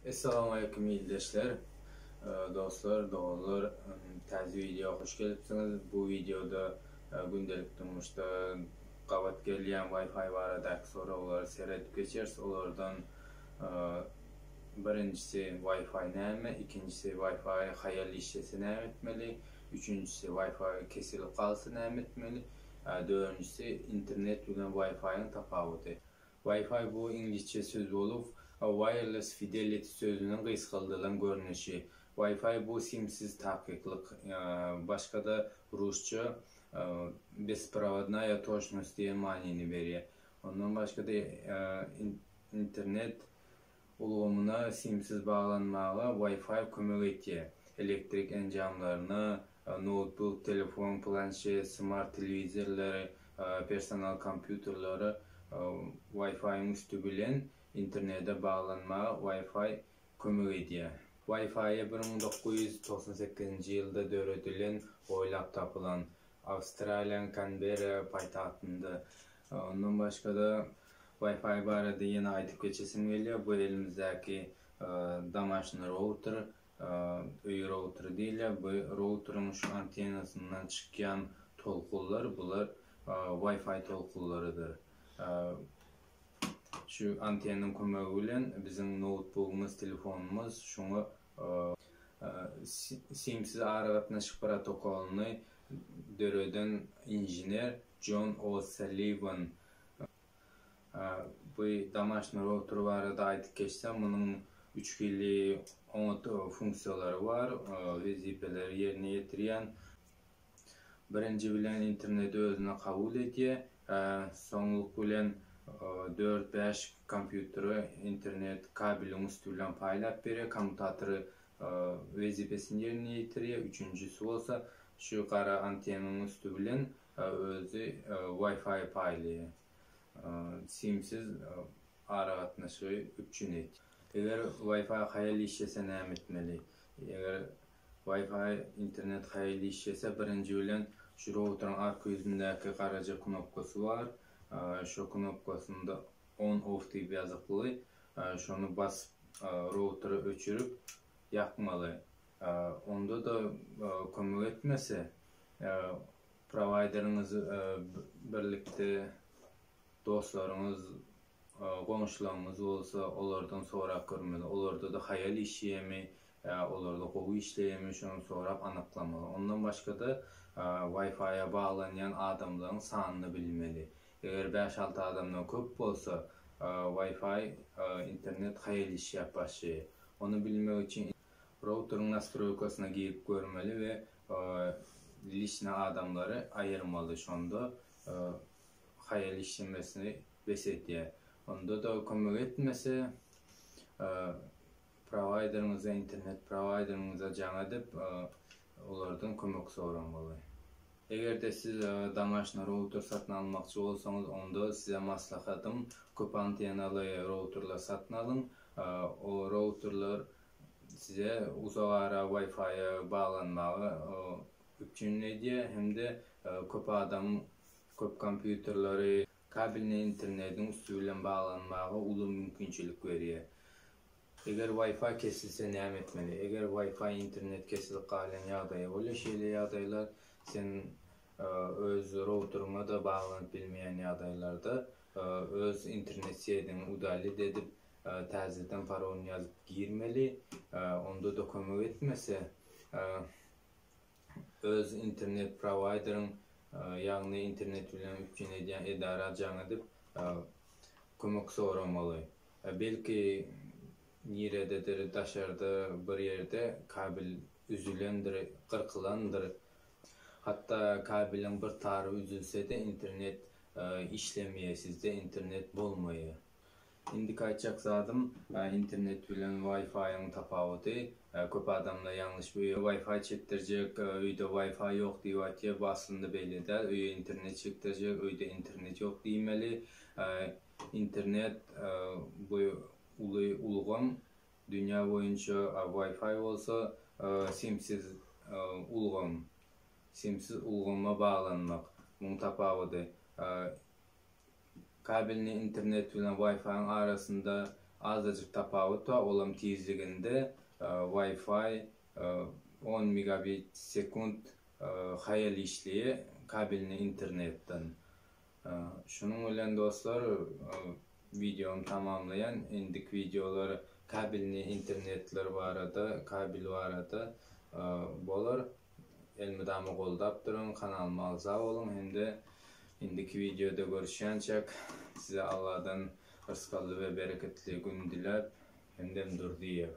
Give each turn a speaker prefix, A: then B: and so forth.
A: Essalamu Aleýkum ildeşler, dostlar, doganlar, täze wideo hoş gelipsiňiz. Bu wideoda gündelik durmuşda gabat gelýän Wi-Fi baradaky soraglara seredip geçeris. Olardan birinjisi Wi-Fi näme, ikinjisi Wi-Fi haýal işlese näme etmeli, üçünjisi Wi-Fi kesilip galsa näme etmeli, dördünjisi internet bilen Wi-Fi-iň tapawudy. Wi-Fi bu iňlisçe söz bolup, Wireless Fidelity sözüniň gysgaldylan görnüşi. Wi-Fi bu simsiz takyklyk, başga-da rusça besprovodnaýa toçnost diýen manyny berýär. Ondan başga-da internet ulgamyna simsiz baglanmaga Wi-Fi kömek etýär. Elektrik enjamlaryna, noutbuk, telefon, planşet, smart telewizorlary, personal kompýuterlere Wi-Fi-iň üsti bilen internete baglanmaga Wi-Fi kömek edýär. Wi-Fi 1998-nji ýylda döredilen, oýlap tapylan, Awstraliýanyň Kanberra paýtagtynda. Ondan başga-da Wi-Fi barada ýene aýdyp geçesim gelýär, bu elimizdäki domaşny router, Öý routeri diýilýär. Bu routeriň şu antennasyndan çykýan tolkunlar bular Wi-Fi tolkunlarydyr. Şu antennanyň kömegi bilen biziň noutbugymyz, telefonymyz şuňa simsiz aragatnaşyk protokolyny döreden inžener Jon O'Sulliwan Bu domaşny router barada aýdyp geçsem, munuň üç hili oňat funksiýalary bar, wezipeleri ýerine ýetirýän. Birinji bilen interneti özüne kabul edýär, soňluk bilen dört-bäş kompýutere internet kabeliň üsti bilen paýlap berýär, kommutatory wezipesini ýerine ýetirýär, üçünjisi bolsa şu gara antennanyň üsti bilen özi Wi-Fi paýlaýar. Simsiz aragatnaşygy üpjün et. Eger Wi-Fi haýal işlese näme etmeli? Eger Wi-Fi internet haýal işlese birinji bilen şu routeriň arka ýüzündäki garaja knopkasy bar. Şo knopkasynda on off diýip ýazykly. Şony basyp routeri öçürip ýakmaly. Onda-da kömek etmese Prowaýderiňiz birlikde dostlaryňyz, goňşularyňyz bolsa olardan sorap görmeli. Olarda-da haýal işleýärmi ýa olarda gowy işleýärmi şony sorap anyklamaly. Ondan başga-da Wi-Fi-a baglanýan adamlaryň sanyny bilmeli. Eger bäş-alty adamdan köp bolsa Wi-Fi internet haýal işläp başlaýar. Ony bilmek üçin Routeriň nastroýkasyna girip görmeli we liçny adamlary aýyrmaly şonda haýal işlemesini bes edýär. Onda-da kömek etmese prowaýderiňize internet prowaýderiňize jaň edip olardan kömek soramaly. Eger-de siz domaşny router satyn almakçy bolsaňyz onda size maslahatym köp antenaly routerler satyn alyň. O routerler size uzak ara Wi-Fi-e baglanmagy üpjün edýär hem-de köp adam köp kompýuterleri kabelniý internediň üsti bilen baglanmaga uly mümkinçilik berýär. Eger Wi-Fi kesilse näme etmeli? Eger Wi-Fi internet kesilip galýan ýagdaýy bolýar, şeýle ýagdaýlar sen öz routeriňe-de baglanyp bilmeýän ýagdaýlarda öz internet sediňi udalit edip täzeden parolyny ýazyp girmeli. Onda-da kömek etmese öz internet prowaýderiň ýagny internet bilen üpjün edýän edara jaň edip kömek soramaly. Belki nirededir daşarda bir ýerde kabel üzülendir, gyrkylandyr. Hatda kabeliň bir tary üzülsede internet işlemeýär sizde internet bolmaýar. Indiki aýtjak zadym internet bilen Wi-Fi-iň tapawudy. Köp adamlar ýalňyş bu öýe Wi-Fi çekdirjek, öýde Wi-Fi ýok diýip aýtýar. Bu aslynda beýle däl. Öýe internet çekdirjek, öýde internet ýok diýmeli. Internet bu uly ulgam dünýä boýunça, a Wi-Fi bolsa simsiz ulgam. Simsiz ulgama baglanmak. Muň tapawudy. Kabelni internet bilen Wi-Fi-iň arasynda Azajyk tapawut bar, olam tizliginde Wi-Fi on megabit sekunt haýal işleýär kabelnyý internetden. Şunuň bilen dostlar wideomy tamamlaýan. Indiki wideolar kabelnyý internetler barada, kabel barada bolar. Elmydama goldap duruň, kanalyma agza boluň hem-de indiki wideoda görüşýänçäk size Alladan rysgally we bereketli gün diläp, Hemdem Durdyýew.